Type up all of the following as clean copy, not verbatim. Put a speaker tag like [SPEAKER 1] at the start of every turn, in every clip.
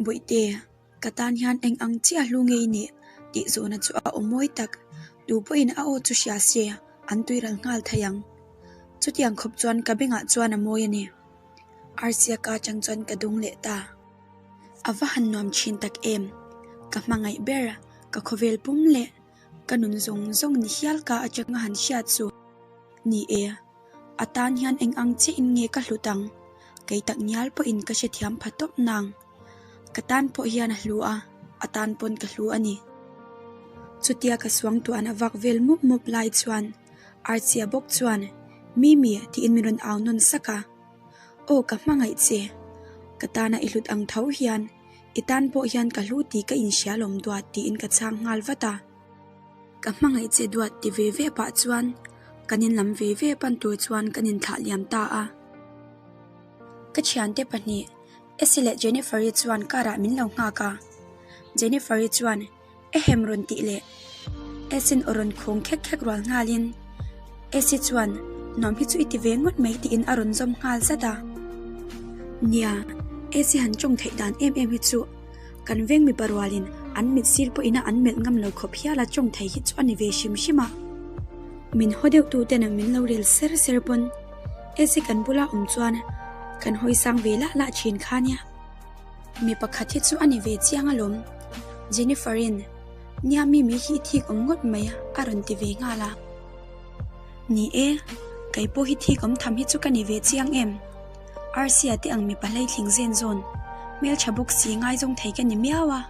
[SPEAKER 1] Bawihte, ka tan hian eng ang chiah hlu nge i nih? tih zawhna chu a aw mawi tak. Tu pawhin a aw chu hria se, an tuiral nghal thei ang. Chutiang khawp chuan ka bengah chuan a mawi a ni. Arsia ka atang chuan ka dung leh ta. A va han nuam thin tak em! Ka hmangaih ber, ka khawvel pum leh ka nun zawng zawng ni hial ka atanga han hriat chu. Ni e, a tan hian eng ang chiah in nge ka hlut ang? Kei tak ngial pawhin ka hrethiam pha tawp nang. Ka tan pawh hian a hlu a, a tan pawn ka hlu a ni. Chutia ka suangtuahna vak vel mup mup lai chuan Archie bawk chuan, Mimi tiin min rawn au nawn sak a. Aw ka hmangaih che, ka tana i hlut ang tho hian i tan pawh hian ka hlu tih ka inhria lawm duat tiin ka chhang nghal vat a. Ka hmangaih che duat ti ve ve pah chuan kan inlam ve ve pan tur chuan kan inthlah liam ta a. Ka thiante pahnih Essie leh Jennifer-i chuan car ah min lo nghak a. Jennifer-i chuan Ehem rawn tih leh Essie-in aw rawn khawng khek khek rual nghalin Essie chuan Nuam hi chu i ti ve ngawt mai tiin a rawn zawm nghal zat a. Nia, Essie han tawng theih dan em em hi chu kan veng mipa rualin an mit sir pawhin a an melh ngam lo khawp hial a tawng thei hi chu a ni ve hrim hrim a. Min haw deuh tu ten min lo rel ser ser pawn Essie kan bula awm chuan kan hawi sang ve lah lah thin kha nia. Mi pakhat hi chu a ni ve chiang alawm. Jennifer-in, Nia mi mi hi i thik awm ngawt mai a rawn ti ve nghal a. Ni e, kei pawh hi thik awm tham hi chu ka ni ve chiang em? Arsia te ang mipa hleithling zen zawn, hmeltha bawk si ngaizawng thei ka ni miau a.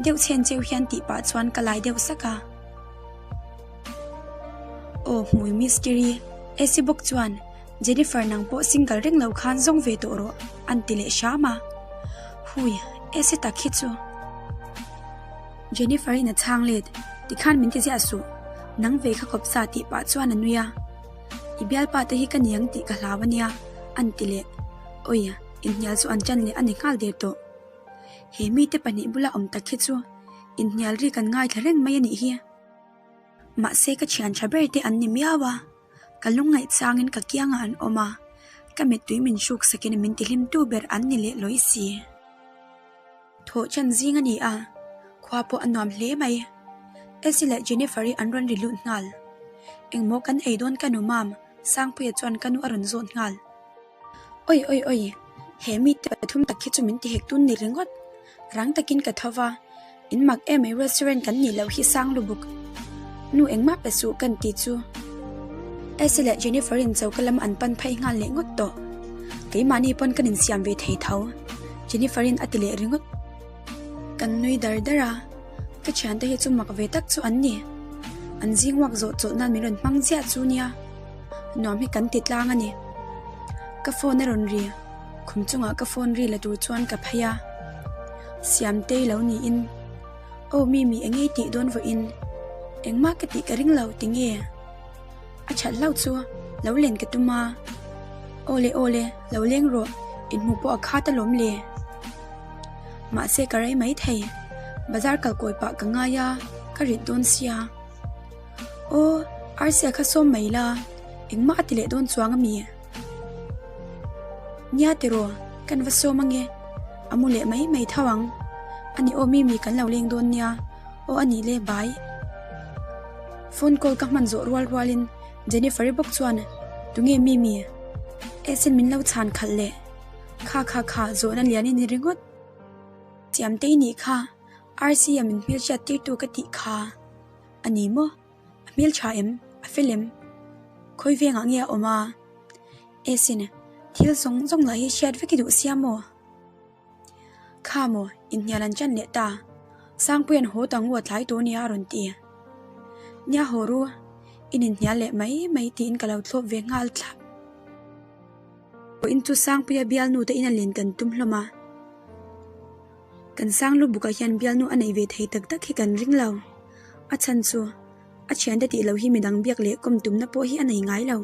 [SPEAKER 1] Deuh chhen cheu hian tih pah chuan ka lai deuh sak a. Aw hmui mystery, Essie bawk chuan Jennifer nang pawh single reng lo khan zawng ve tawh rawh an ti leh hram a. Hui, Essie tak hi chu. Jennifer in a chhang let, tikhan min ti ziah suh, nang ve kha kawp sa tih pah chuan a nui a. I bialpa te hi ka niang tih ka hlau ania, an ti leh. Awi, inhnial chu an ṭan leh a ni nghal der tawh. He mite pahnih bula awm tak hi chu inhnial ri kan ngaithla reng mai a nih hi. Mahse ka thian tha ber te an ni miau a, ka lungngaih changin ka kiangah an awm a, ka mittui min hruk sakin min tihlimtu ber an ni leh lawi si. Thawh chan zing a ni a, khua pawh a nuam hle mai. Elsie leh Jennifer-i an rawn ri lut nghal. Engmaw kan ei dawn ka nu mam, Sangpuia chuan ka nu a rawn zawt nghal. Oi oi oi, he mite pathum tak hi chu min ti hek tun ni ringawt. Rang takin ka tho va, in mak em mai restaurant kan nih loh hi sang lubuk. Nu engmah pe suh kan ti chu. Elsie leh Jennifer in choka lam an pan phei nghal leh ngawt tawh. Keimahni pawn kan insiam ve thei tho, Jennifer in a ti leh ringawt. Kan nui dar dar a, ka thiante hi chu mak ve tak chu an ni. An zing uak zawh chawlh nan min rawn hmang ziah chu nia, nuam hi kan ti tlang a ni. Ka phone a rawn ri. Khum chungah ka phone ri la tur chuan ka phei a, Siamtei lo niin, Aw Mimi eng ei tih dawn vawiin, engmah ka tih ka ring lo ti nge? A that hlauh chu lo len ka tum a, Aw le aw le, lo leng rawh, inhmuh pawh a khat alawm le. Mahse ka rei mai thei, bazar kal kawi pah ka ngai a, ka rit dawn sia. Aw, Arsia kha sawm mai la, engmah a ti leh dawn chuang ami? Nia tiraw, kan va sawm ange, a mu leh mai mai tho ang. Ani aw Mimi kan lo leng dawn nia, aw a nih le bye. Phone call ka hman zawh rual rualin Jennifer-i bawk chuan, Tunge Mimi? Esin min lo chhan khalh leh, Kha kha kha zawhna lian i ni ringawt. Chiamtei nih kha, RC-a min hmelhriat tirtu ka tih kha a ni maw? A hmeltha em? A fel em? Khawi vengah nge a awm a? Esin, thil zawng zawng lah hi hriat vek i duh sia maw? Kha maw, inhnial an chan leh ta. Sangpuia'n haw ta ngu a tlai tur nia a rawn ti. Nia haw ru, in inhnial leh mai mai tiin ka lo thlawp ve nghal thlap. Pawhin chu Sangpuia bialnu te in a len kan tum hlawm a. Kan Sanglu bukah hian bialnu a neih ve thei tak tak hi kan ring lo. A chhan chu a thiante tih loh hi midang biak leh kawm tumna pawh hi a nei ngai lo.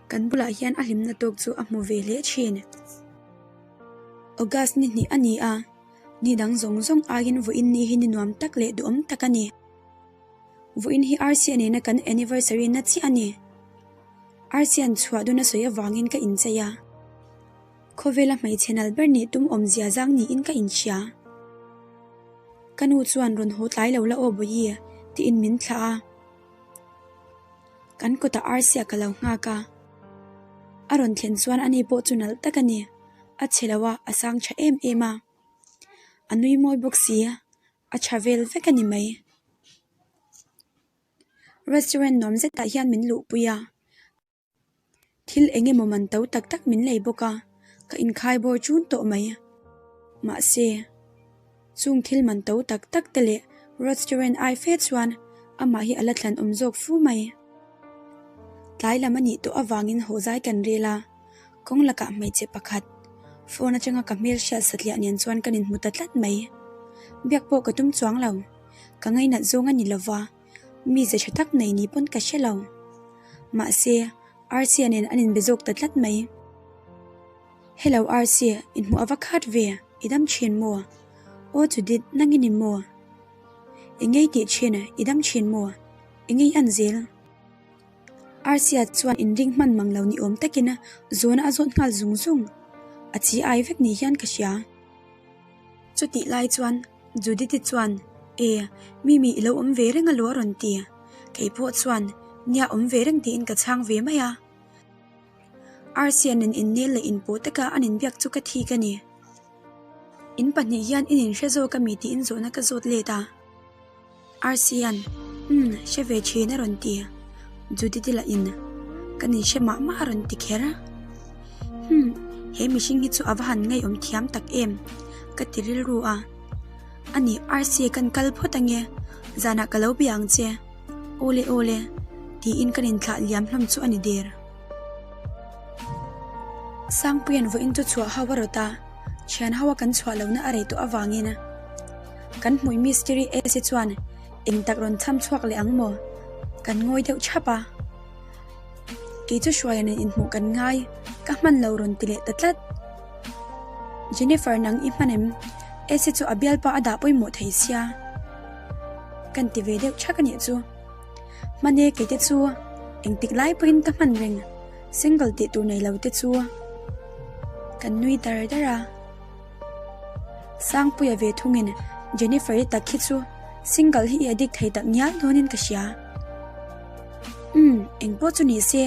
[SPEAKER 1] Kan bulah hian a hlimna tawk chu a hmu ve hle thin. August ni hnih a ni a, ni dang zawng zawng aiin vawiin ni hi ni nuam tak leh duhawm tak a ni. Vawiin hi Arsia nena kan anniversary na chiah a ni. Arsian chhuah dun a sawi avangin ka inchei a. Khawvela hmeichhe nal ber nih tum awmzia zang niin ka inhria. Ka nu chuan rawn haw tlai lo la aw Bawihi tiin min thlah a. Kan kawtah arsia ka lo nghak a. A rawn thlen chuan ani pawh chu nalh tak a ni. A chhe lo a, a sang tha em em a. A nui mawi bawk si, a tha vel vek a ni mai. Restaurant nuam zetah hian min luhpui a. Thil eng emaw man to tak tak min lei bawk a, ka inkhai bawr chun tawh mai. Mahse, chung thil man to tak tak te leh restaurant ai fe chuan amah hi a la thlan awm zawk fu mai. Tlai lam a nih tawh avangin haw zai kan rel a, kawng lakah hmeichhe pakhat phone atanga ka hmel hriat satliah nen chuan kan inhmu ta tlat mai. Biak pawh ka tum chuang lo, ka ngainat zawng a ni lova. Mi ze tha tak nei ni pawn ka hre lo. Mahse, Archie nen an inbe zawk ta tlat mai. Hello Archie, inhmuh a va khat ve, i dam thin maw? Aw Judith, nang i ni maw? I ngei tih thin, i dam thin maw? I ngei an zel. Archie chuan inring hman mang lo ni awm takin zawhna a zawt nghal zung zung. A chi ai vek ni hian ka hria. Chutih lai chuan Judith-i chuan, E, Mimi i lo awm ve reng a lo a rawn ti. Kei pawh chuan, Nia awm ve reng tiin ka chhang ve mai a. Arsian in innel leh inpawh taka an inbiak chu ka thik a ni. In pahnih hian in inhre zawk a mi tiin zawhna ka zawt let a. Arsian, Umm, hre ve thin a rawn ti. Judith-i lah in, Kan inhre mah mah a rawn ti kher. Humm, he mihring hi chu a va han ngaihawm thiam tak em, ka ti rilru a. Ani, Arsi kan kal phawt ange, zanah ka lo bia ang che. Awle awle, tiin kan inthlah liam hlawm chu a ni der. Sangpuia'n vawiin chu chhuah ho a rawt a. Thian ho a kan chhuah lohna a rei tawh avangin kan hmui Mistiri Esi chuan eng tak rawn cham chhuak leh ang maw? Kan ngawi deuh chhap a. Kei chu Hruaia nen inhmuh kan ngai, ka hman lo rawn ti leh ta tlat. Jennifer nang i hman em? Esi chu a bialpa a dah pawimawh thei sia. Kan ti ve deuh chhak a nih chu. Hman e kei te chu engtik lai pawhin ka hman reng. Single tih tur nei lo te chu kan nui dar dar a. Sangpuia ve thungin Jennifer-i tak hi chu single hi i addict thei tak ngial dawnin ka hria. Umm, engpawh chu ni se,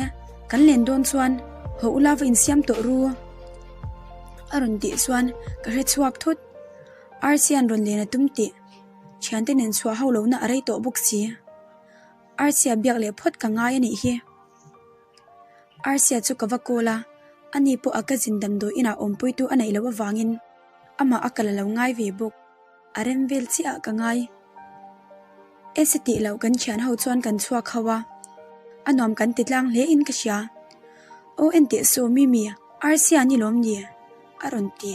[SPEAKER 1] kan len dawn chuan haw ula va insiam tawh ru a rawn tih chuan ka hre chhuak thut. Arsian rawn len a tum tih thiante nen chhuah ho lohna a rei tawh bawk si. Arsia biak leh phawt ka ngai a nih hi. Arsia chu ka va call a, ani pawh a cousin damdawi inah awmpuitu a neih loh avangin amah a kal a lo ngai ve bawk. A rem vel chiah ah ka ngai. Esi tih loh kan thian ho chuan kan chhuak ho a, a nuam kan ti tlang hle in ka hria. Aw enteh saw Mimi, Arsia ni lawm ni? a rawn ti.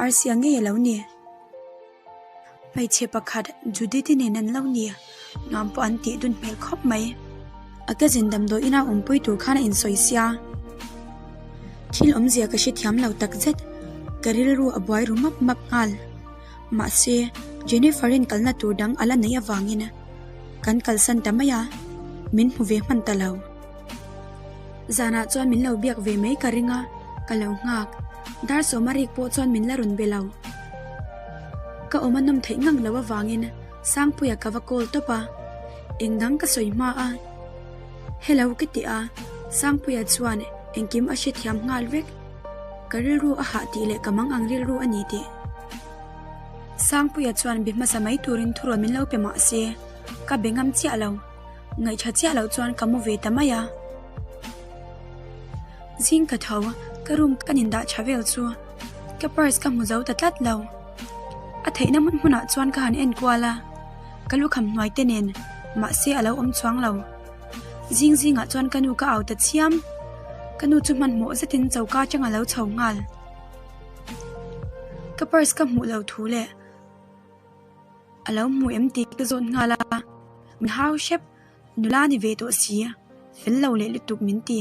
[SPEAKER 1] Arsia ngei a lo ni. Hmeichhe pakhat Judith-i nen an lo ni, nuam pawh an tih dun hmel khawp mai. A cousin damdawi ina awmpui tur khan a insawi sia. Thil awmzia ka hrethiam lo takzet, ka rilru a buai ru map map nghal. Mahse, Jennifer-in kalna tur dang a la neih avangin kan kalsan ta mai a, min hmu ve hman ta lo. Zanah chuan min lo biak ve mai ka ring a, ka lo nghak. Dar sawma rik pawh chuan min la rawn be lo. Ka awm a nawm theih ngang lo avangin Sangpuia ka va call tawp a, eng dang ka sawi hma a. Hello ka ti a, Sangpuia chuan engkim a hrethiam nghal vek. Ka rilru a hah tih leh ka mang ang rilru a ni tih. Sangpuia chuan be hmasa mai turin thurawn min lo pe mah se, ka be ngam chiah lo. Ngaihṭha chiah loh chuan ka mu ve ta mai a. Zing ka tho, ka room kan indah ṭha vel chu ka purse ka hmu zo ta tlat lo. A theihna hmun hmunah chuan ka han en kual a, ka lukham hnuai te nen mahse a lo awm chuang lo. Zing zingah chuan ka nu ka au ta chiam. Ka nu chu hmanhmawh zetin choka atang a lo chho nghal. Ka purse ka hmuh lo thu leh. A lo hmu em tih ka zawt nghal a, min hau hrep, nula ni ve tawh si, fel lo leh lutuk min ti.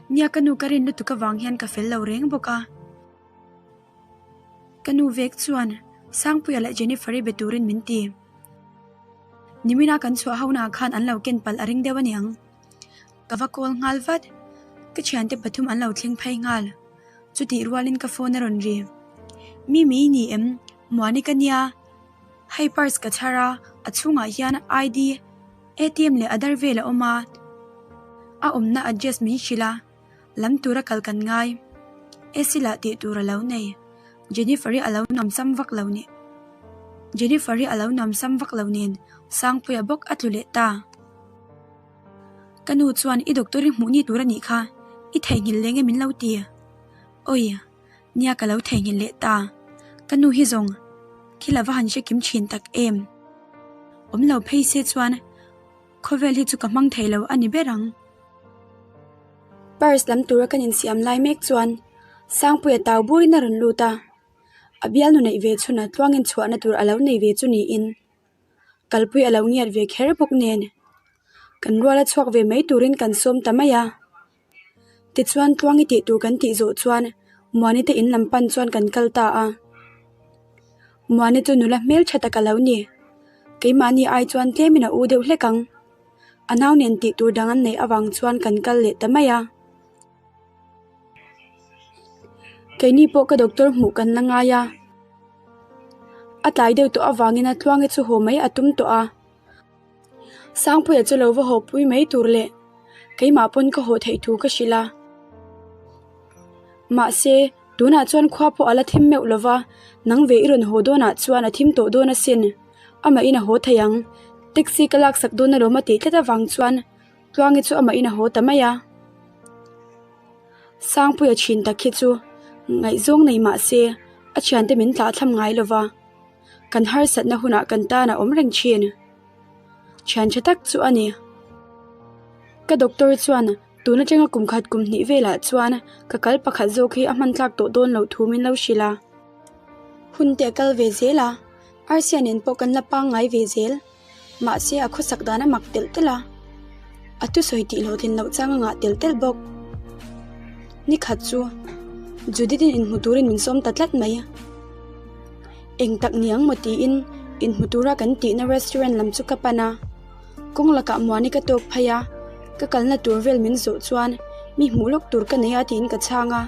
[SPEAKER 1] Nia ka nu ka rin lutuk avang hian ka fel lo reng bawk a. Ka nu vek chuan Sangpuia leh Jennifer-i be turin min ti. Nimina kan chhuah ho naah khan an lo ken palh a ring deuh aniang. Ka va call nghal vat, ka thiante pathum an lo thleng phei nghal. Chutih rualin ka phone a rawn ri. Mimi i ni em? Muani ka nia. Hei purse ka chhar a, a chhungah hian ID, ATM leh Aadhaar vel a awm a. A awmna address min hrilh a, lam tura kal kan ngai. AC lah tih tur a lo nei. Jennifer-i a lo nuam sam vak lo nen Jennifer-i a lo nuam sam vak lo nen Sangpuia bawk a tlu leh ta. Ka nu chuan i doctor i hmuh ni tur a nih kha, i theihnghilh leh nge min lo ti? Awi, nia ka lo theihnghilh leh ta. Ka nu hi zawng thil a va han hre kim thin tak em? Awm lo phei se chuan khawvel hi chu ka hmang thei lo a ni ber ang. Purse lam tura kan insiam lai mek chuan Sangpuia tau burin a rawn lut a, a bialnu neih ve chhunah tluangin chhuahna tur a lo nei ve chu niin Kalpui a lo ngiat ve kher bawk nen kan rual a chhuak ve mai turin kan sawm ta mai a. Tichuan Tluangi tih tur kan tih zawh chuan Muani te in lam pan chuan kan kal ta a. Muani chu nula hmeltha tak a lo ni. Keimahni ai chuan tlemin a u deuh hlek ang. A nau nen tih tur dang an neih avang chuan kan kal leh ta mai a. Keini pawh ka doctor hmuh kan la ngai a. A tlai deuh tawh avangin a tluange chu haw mai a tum tawh a. Sangpuia chu lo va haw pui mai tur leh keimah pawn ka haw theih thu ka hrilh a. Mahse, tunah chuan khua pawh a la thim meuh lova, nang ve i rawn haw dawnah chuan a thim tawh dawn asin. Amahin a haw thei ang. Taxi ka laksak dawn alawm a tih tlat avang chuan Tluangi chu amahin a haw ta mai a. Sangpuia thin tak hi chu ngaihzawng nei mah se a thiante min tlah thlam ngai lo va, kan harsatna hunah kan tan a awm reng thin. Thian tha tak chu a ni. Ka doctor chuan tun atanga kum khat kum hnih velah chuan ka kal pakhat zawk hi a hman tlak tawh dawn loh thu min lo hrilh a. Hun te a kal ve zel a, Arsia nen pawh kan la pangngai ve zel. Mahse a khawsak dan a mak telh telh a, a thusawi tih hlawhtlin loh chang a ngah telh telh bawk. Ni khat chu Judith in inhmu turin min sawm ta tlat mai. Eng tak ni ang maw tiin inhmu tura kan tihna restaurant lam chu ka pan a, kawng lakah Muani ka tawk phei a, ka kalna tur vel min zawh chuan mi hmuh lawk tur ka nei a tiin ka chhang a.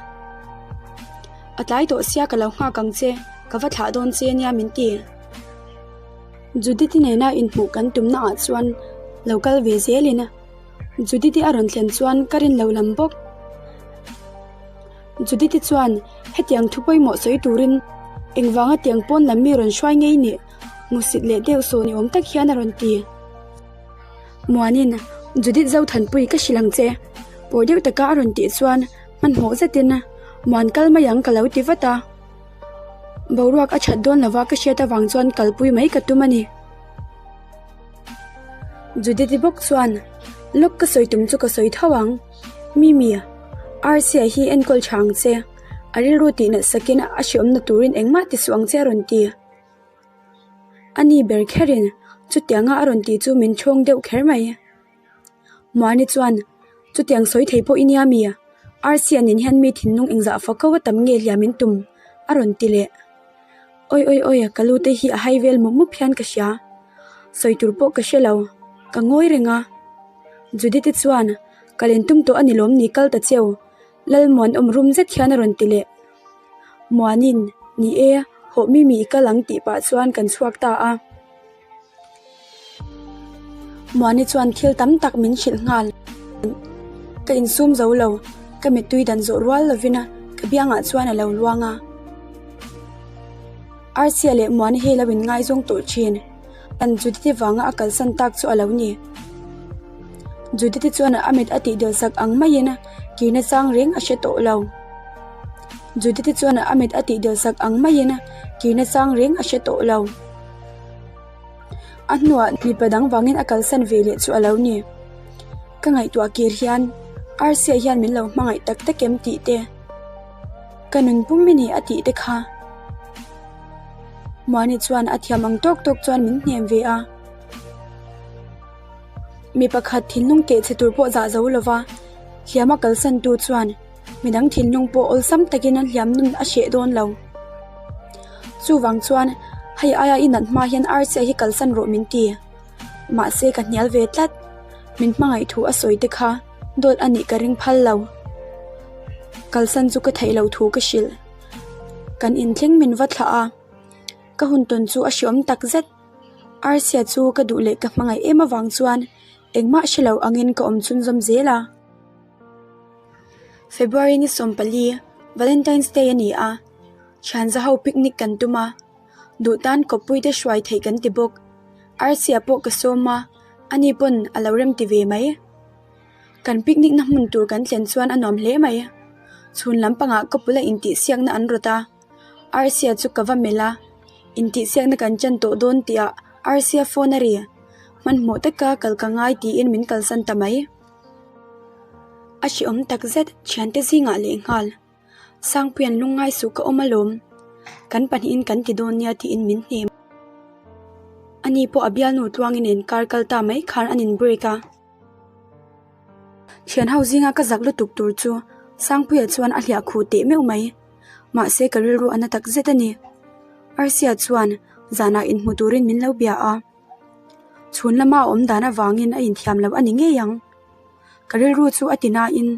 [SPEAKER 1] A tlai tawh sia ka lo nghak ang che, ka va thlah dawn che nia min ti. Judith-i nena inhmuh kan tumna ah chuan lo kal ve zelin Judith-i a rawn thlen chuan ka rin lo lam bawk. Judith-i chuan hetiang thu pawimawh sawi turin engvanga tiang pawn lam mi rawn hruai ngei nih hmusit leh deuh saw ni awm tak hian a rawn ti. Muanin, Judith Zothanpui ka hrilh ang che, pawr deuh taka a rawn tih chuan hmanhmawh zetin Muan kal mai ang ka lo ti vat a. Boruak a that dawn lova ka hriat avang chuan kalpui mai ka tum a ni. Judith-i bawk chuan, Lawk ka sawi tum chu ka sawi tho ang. Mimi, Arsia hi enkawl tha ang che. A rilru tih nat sakin a hreawmna turin engmah ti suh ang che a rawn ti. A ni ber kherin chutianga a rawn tih chu min thawng deuh kher mai. Muani chuan, Chutiang sawi thei pawh i nia mi? Arsi nen hian mi thinlung engzah fak ko a tam nge hliam in tum? a rawn ti leh. Awi awi awi, ka lu te hi a hai vel mup mup hian ka hria. Sawi tur pawh ka hre lo, ka ngawi reng a. Judith-i chuan, Ka len tum tawh a ni lawm ni kal ta cheu, Lalmuanawm rum zet hian a rawn ti leh. Muanin, Ni e, hawh mi mi i kal ang tih pah chuan kan chhuak ta a. Muani chuan thil tam tak min hrilh nghal. Ka insum zo lo, ka mittui dan zawh rual lovin ka biangah chuan a lo luang a. Arsia leh Muani hi lo inngaizawng tawh thin. An Judith-i vanga a kalsan tak chu a lo ni. Judith-i chuan a mit a tihdel sak ang maiin kirna chang reng a hre tawh lo. Judith-i chuan a mit a tihdel sak ang maiin kirna chang reng a hre tawh lo. A hnuah mipa dang vangin a kalsan ve leh chu a lo ni. Ka ngaihtuah kir hian Arsia hian min lo hmangaih tak tak em tih te, ka nun pum i ni a tih te kha. Muani chuan a thiam ang tawk tawk chuan min hnem ve a. Mi pakhat thinlung keh chhe tur pawh zah zo lova hliam a kalsan tu chuan midang thinlung pawh awlsam takin an hliam nun a hreh dawn lo. Chuvang chuan hei aia i nat hma hian Arsia hi kalsan rawh min ti. Mahse ka hnial ve tlat. Min hmangaih thu a sawi te kha dawt a nih ka ring phal lo. Kalsan chu ka theih loh thu ka hrilh. Kan inthleng min va thlah a, ka hun tawn chu a hreawm tak zet. Arsia chu ka duh leh ka hmangaih em avang chuan engmah hre lo angin ka awm chhunzawm zel a. February ni 14, Valentine's Day a ni a, thianza ho picnic kan tum a, duh tan kawppui te hruai theih kan ti bawk. Arsia pawh ka sawm a, ani pawn a lo rem ti ve mai. Kan picnic na hmun tur kan thlen chuan a nuam hle mai. Chhun lampangah ka pula intihsiakna an rawt a, Arsia chu ka va melh a, intihsiakna kan chan tawh dawn tihah Arsia phone a ri. Hmanhmawh taka kal ka ngai tiin min kalsan ta mai. A hrehawm takzet thiante zingah lehnghal. Sangpuia'n lungngai suh ka awm alawm, kan pahnihin kan ti dawn nia tiin min hnem. Ani pawh a bialnu tluangin en kar kal ta mai khan an in break a. Thian ho zinga ka zak lutuk tur chu Sangpuia chuan a hliah khuh teh meuh mai. Mahse ka rilru a na tak zet a ni. Arsia chuan zanah inhmu turin min lo bia a. Chhun lama a awm dan avangin a inthiam lo a ni ngei ang. Ka rilru chu a ti nain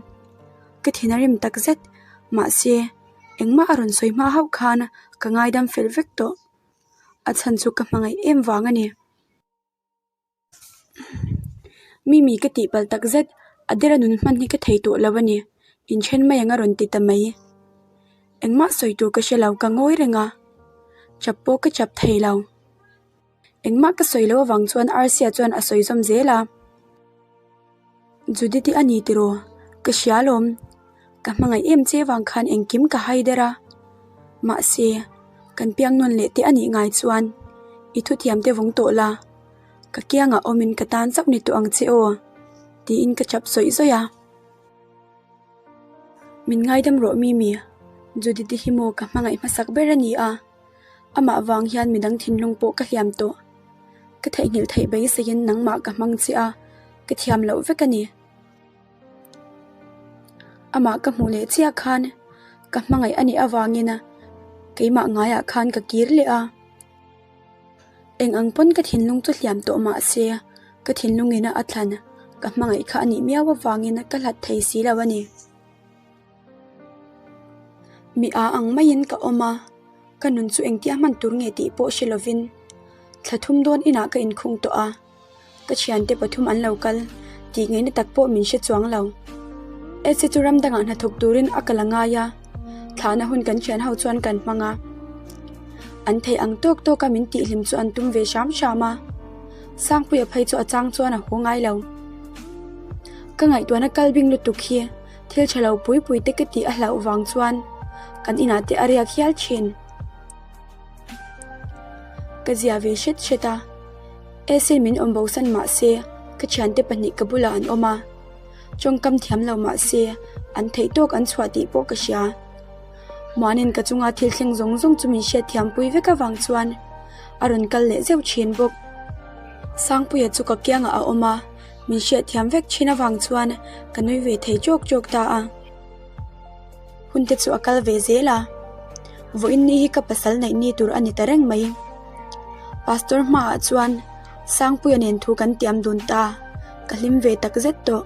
[SPEAKER 1] ka thin a rim tak zet. Mahse engmah a rawn sawi hma hauh khan ka ngaidam fel vek tawh. A chhan chu ka hmangaih em vang a ni. Mimi ka tih palh tak zet, a dera nun hman hi ka thei tawh lo a ni, inthen mai ang a rawn ti ta mai. Engmah sawi tur ka hre lo, ka ngawi reng a, chap pawh ka chap thei lo. Engmah ka sawi loh avang chuan Arsia chuan a sawi zawm zel a. Judith-i a ni tiraw? Ka hria alawm. Ka hmangaih em che vang khan engkim ka hai der a. Mahse, kan piang nawn leh te a nih ngai chuan i thuthiam te vawng tawh la, ka kiangah awmin ka tan chauh ni tawh ang che aw, tiin ka chap zawih zawih a. Min ngaidam rawh Mimi, Judith-i hi maw ka hmangaih hmasak ber a ni a. Amah vang hian midang thinlung pawh ka hliam tawh. Ka theihnghilh theih beiseiin nangmah ka hmang che a, ka thiam loh vek a ni. Amah ka hmuh leh chiah khan ka hmangaih a nih avangin keimah ngaiah khan ka kir leh a. Eng ang pawn ka thinlung chu hliam tawh mah se ka thinlungin a thlan ka hmangaih kha a nih miau avangin ka hlat thei si lo a ni. Mi a ang maiin ka awm a, ka nun chu engtia hman tur nge tih pawh hre lovin thla thum dawn inah ka inkhung tawh a, ka thiante pathum an lo kal tih ngaihna tak pawh min hre chuang lo. Esi chu ram dangah hnathawk turin a kal a ngai a, thlahna hun kan thian ho chuan kan hmang a, an theih ang tawk tawka min tihhlim chu an tum ve hram hram a, Sangpuia phei chu a chang chuan a haw ngai lo. Ka ngaihtuahna kal bing lutuk hi. Thil tha lo pui pui te ka tih a hlauh vang chuan kan inah te a riak hial thin. Ka zia ve hret hret a, Esi min awm bosan mah se ka thiante pahnih ka bulah an awm a, tawngkam thiam lo mah se an theih tawk an chhuah tih pawh ka hria. Muanin ka chunga thil thleng zawng zawng chu min hriat thiam pui vek avang chuan a rawn kal leh zeuh thin bawk. Sangpuia chu ka kiangah a awm a. Min hriatthiam vek thin avang chuan ka nui ve thei chawk chawk ta a. Hun te chu a kal ve zel a, vawiin ni hi ka pasal neih ni tur a ni ta reng mai. Pastor hmaah chuan Sangpuia nen thu kan tiam dun ta, ka hlim ve tak zet tawh.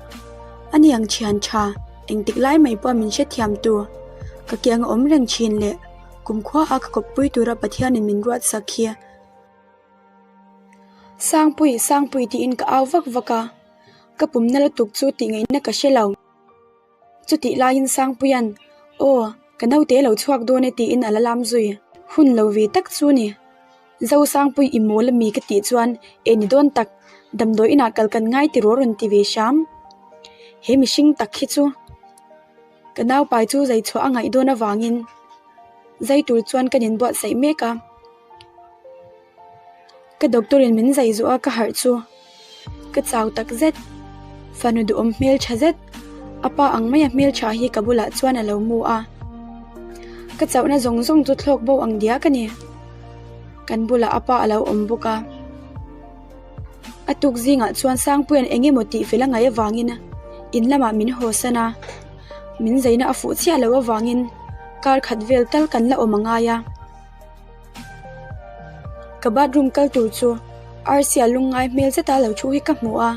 [SPEAKER 1] A ni ang thian tha, engtik lai mai pawh min hrethiam tu, ka kiang a awm reng thin leh kumkhua a ka kawppui tura Pathianin min ruatsak hi. Sangpui Sangpui tiin ka au vak vak a, ka pumna lutuk chu tih ngaihna ka hre lo. Chutih laiin Sangpuia'n, Aw, ka naute lo chhuak dawn e tiin a la lam zui. Hun lo ve tak chu ni. Zo Sangpui i mawl ami ka tih chuan e ni dawn tak, damdawi inah kal kan ngai tiraw rawn ti ve hram. He mihring tak hi chu ka naupai chu zai chhuah a ngaih dawn avangin zai tur chuan kan inbuatsaih mek a. Ka doctor in min zai zawh a ka harh chu ka chau tak zet fanu duhawm hmeltha zet a pa ang maia hmeltha hi ka bulah chuan a lo mu a ka chauhna zawng zawng chu thlawk bo ang diak a ni kan bulah a pa a lo awm bawk a a tuk zingah chuan Sangpuia'n eng emaw tih fel a ngaih avangin in lamah min haw san a min zaina a fuh chiah loh avangin kar khat vel tal kan la awm a ngai a. Ka bathroom kal tur chu arsia lungngai hmel zeta lo thu hi ka hmu a,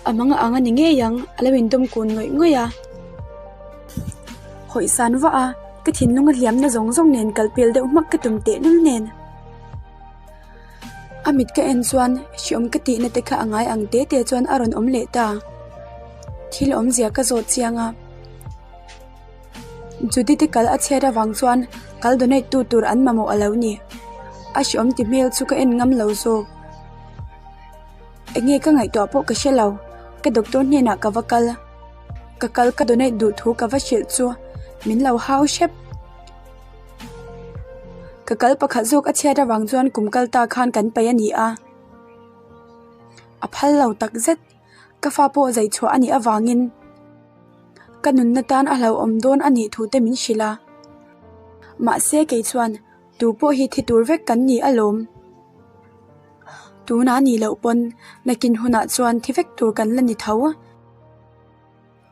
[SPEAKER 1] a hmang ang a ni ngei ang a lo indawm kun ngawih ngawih a. Hawisan vah a, ka thinlung a hliamna zawng zawng nen kal pel deuh hmak ka tum tehlul nen. A mit ka en chuan hreawm ka tihna te kha a ngai ang te te chuan a rawn awm leh ta. Thil awmzia ka zawt chiang a. Judy te kal a chhiat avang chuan kal donate tu tur an mamawh a lo ni. A hreawm ti hmel chu ka en ngam lo zawk. Enge ka ngaihtuah pawh ka hre lo, ka doctor hnenah ka va kal. Ka kal ka donate duh thu ka va hrilh chu min lo hau hrep. Ka kal pakhat zawk a chhiat avang chuan kum kal ta khan kan paih a ni a, a phal lo tak zet. Ka fa pawh zai chhuah a nih avangin ka nunna tan a hlauhawm dawn a nih thu te min hrilh a. Mahse kei chuan tu pawh hi thi tur vek kan ni alawm. Tunah nih loh pawn nakin hunah chuan thi vek tur kan la ni tho.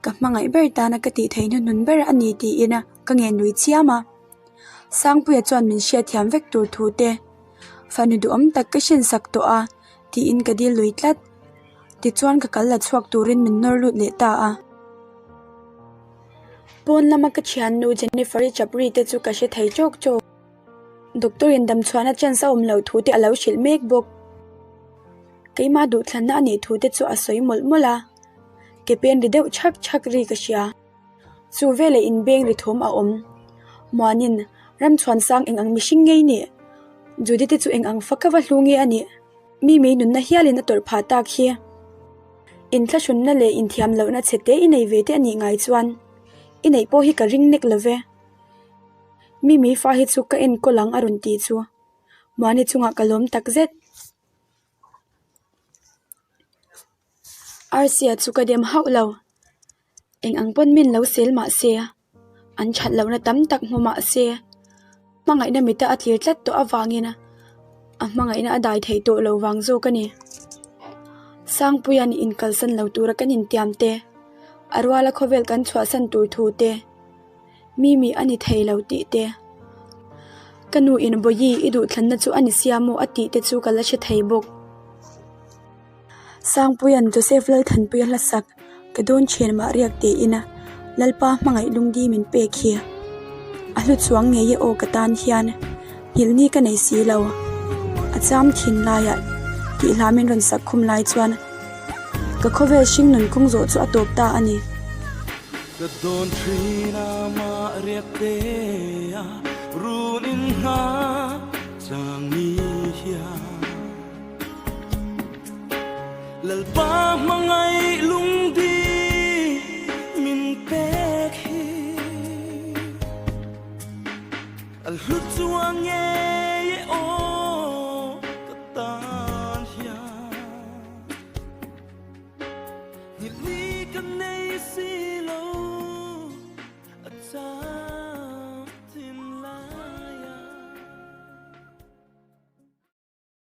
[SPEAKER 1] Ka hmangaih ber tana ka tih theih hnuhnun ber a ni tiin ka ngen lui chiam a. Sangpuia chuan min hriatthiam vek tur thu te, fanu duhawm tak ka hrensak tawh a tiin ka dil lui tlat. Tichuan ka kal la chhuak turin min nawr lut leh ta a. Pawn lama ka thiannu Jennifer-i chapri te chu ka hre thei chawk chawk. Doctor in damchhuahna chance a awm loh thu te a lo hrilh mek bawk. Keimah duhthlanna a nih thu te chu a sawi mawlh mawlh a. Ke pen ri deuh chhak chhak ri ka hria. Chu veleh inbeng ri thawm a awm. Muanin, Ramchhuansang eng ang mihring ngei nih? Judy te chu eng ang fak a va hlu nge a nih? Mi mei nunna hialin a tawrh phah tak hi. Inthlahrunna leh inthiam lohna chhe te i nei ve te a nih ngai chuan i neih pawh hi ka ring nek lo ve. Mi mei fa hi chu ka enkawl ang a rawn tih chu. Muani chungah ka lawm tak zet. Arsia chu ka dem hauh lo. Eng ang pawn min lo sel mah se, an that lohna tam tak hmu mah se, hmangaihna mita a tlir tlat tawh avangin a hmangaihna a dai theih tawh lo vang zawk a ni. Sangpuia'n inkalsan lo tura kan intiam te, a ruala khawvel kan chhuahsan tur thu te, Mimi a ni thei lo tih te, ka nu in Bawihi i duhthlanna chu a ni sia maw a tih te chu ka la hre thei bawk. Sangpuia'n Joseph Lalthanpuia hlasak ka dawn thian mah riak tiin Lalpa hmangaih lungdi min pek hi a hlu chuang ngei e aw ka tan hian nghilhni ka nei si lo. A cham thin laiah tih hla min rawn sak khum lai chuan ka khawvel hring nun kawng zawh chu a tawp ta a ni.
[SPEAKER 2] Ka dawn thin a mah riak te a run in hna chang ni hian. Lalpa hmangaih lungdi min pek hi a hlu chuang e.